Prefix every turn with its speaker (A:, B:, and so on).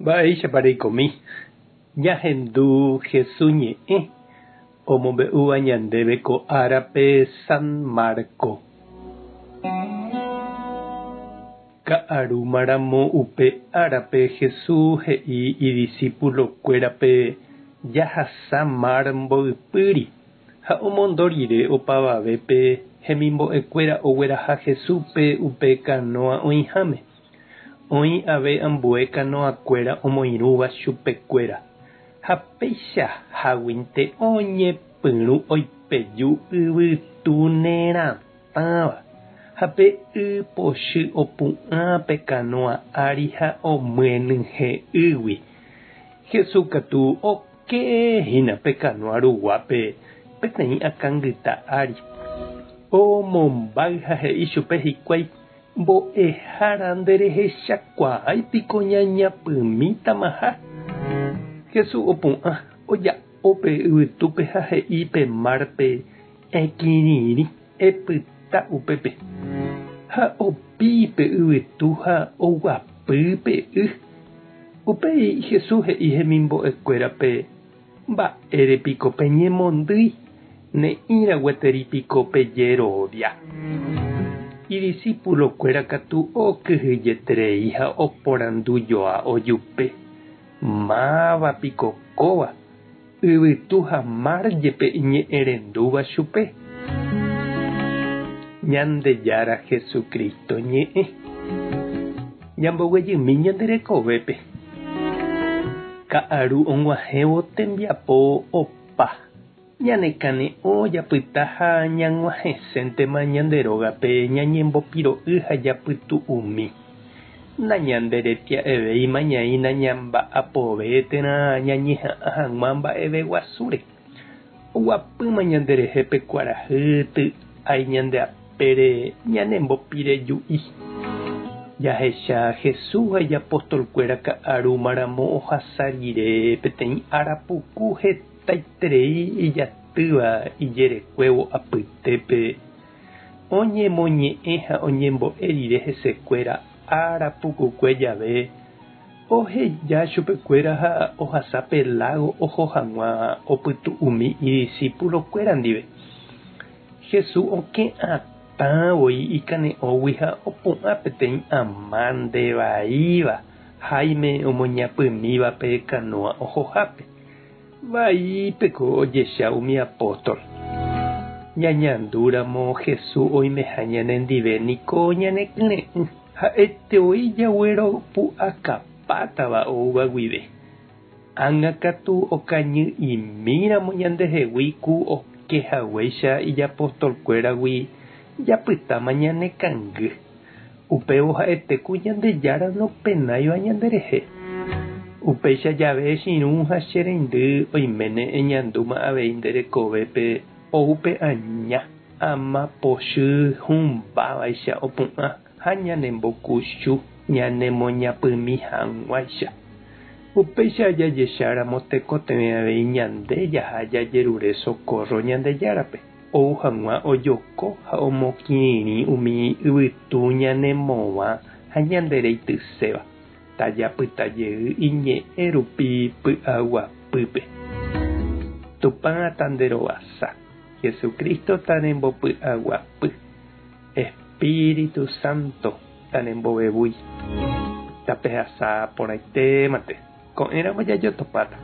A: Mba'éichapa reikomi ñahendu Jesús ñe'ẽ omombe'úva ñandéve ko árape San Marco. Ka'arúmaramo upe árape Jesús he'i idisípulokuérape jahasa mar mboypýri. Ha omondo rire opavavépe hemimbo'ekuéra ogueraha Jesúspe upe kanóa oĩháme. Oĩ ave ambue kanoakuéra omoirũva chupekuéra, ha peichaháguinte oñepyrũ oipeju yvytu neratãva, ha pe y pochy opu'ã pe kanóa ári ha omyenyhẽ ýgui. Jesús katu oke hína pe kanóa ruguápe peteĩ akãngyta ári. Omombáy ha he'i chupe hikuái, Mbo'ehára nderehechakuaái piko ñañapymítamaha? Jesús opu'ã, oja'o pe yvytúpe ha he'i pe márpe, Ekirirĩ, epyta upépe. Ha opi pe yvytu ha oguapy pe y. Upéi Jesús he'i hemimbo'ekuérape, Mba'ére piko peñemondýi, ne'ĩra gueteri piko pejerovia? Idisípulokuéra katu okyhyjeterei ha oporandujoa ojupe, Máva piko kóva, yvytu ha mar jepe iñe'ẽrendúva chupe? Ñandejára Jesucristo ñe'ẽ. Ñamboguejymi ñande rekovépe. Ka'aru og̃uahẽvo tembiapo opa, ñane kane'õ japyta ha ñag̃uahẽséntema ñande rógape ñañembopiro'y ha japytu'umi. Nañanderetia'evéima ñaína ñamba'apove térã ñañeha'ã hag̃ua mba'eveguasúre. Oguapýma ñanderehe pe kuarahy ty'ái ñande apére ñanembopireju'i. Jahecha Jesús ha ijapostolkuéra ka'arúmaramo ohasa rire peteĩ ára puku hetaiterei ijatýva ijerekuévo apytépe, oñemoñe'ẽ ha oñembo'e rire hesekuéra ára pukukue jave, Oheja chupekuéra ha ohasa pe lágo oho hag̃ua opytu'umi idisípulokuéra ndive. Jesús okẽ atã voi ikane'õgui ha opu'ã peteĩ ama ndevaíva háime omoñapymíva pe kanóa ohohápe. Vaípeko ojecha umi apóstol. Ñañandúramo Jesús oimeha ñanendive niko ñanekyre'ỹ. Ha'ete voi jagueropu'akapátava oúva guive. Ág̃a katu okañy'imíramo ñandehegui ku oke haguéicha ijapostolkuéragui japytáma ñanekangy. Upévo ha'ete ku Ñandejára nopenáiva ñanderehe. Upéicha jave che irũ ha che reindy oiméne eñandúma avei nde rekovépe ou pe aña. Ama pochy hũmbávaicha opu'ã ha ñanembokuchu ñanemoñapymi hag̃uáicha. Upéicha jajecháramo tekotevẽ avei ñande jaha jajerure socorro Ñandejárape, ou hag̃ua ojoko ha omokirirĩ umi yvytu ñanemovã ha ñandereityséva, tajapyta jey iñe'ẽ rupi py'aguapýpe. Tupã tanderovasa. Jesucristo tanembopy'aguapy, Espíritu Santo tanembovevúi. Tapehasa porãitémante, ko'ẽramo jajotopáta.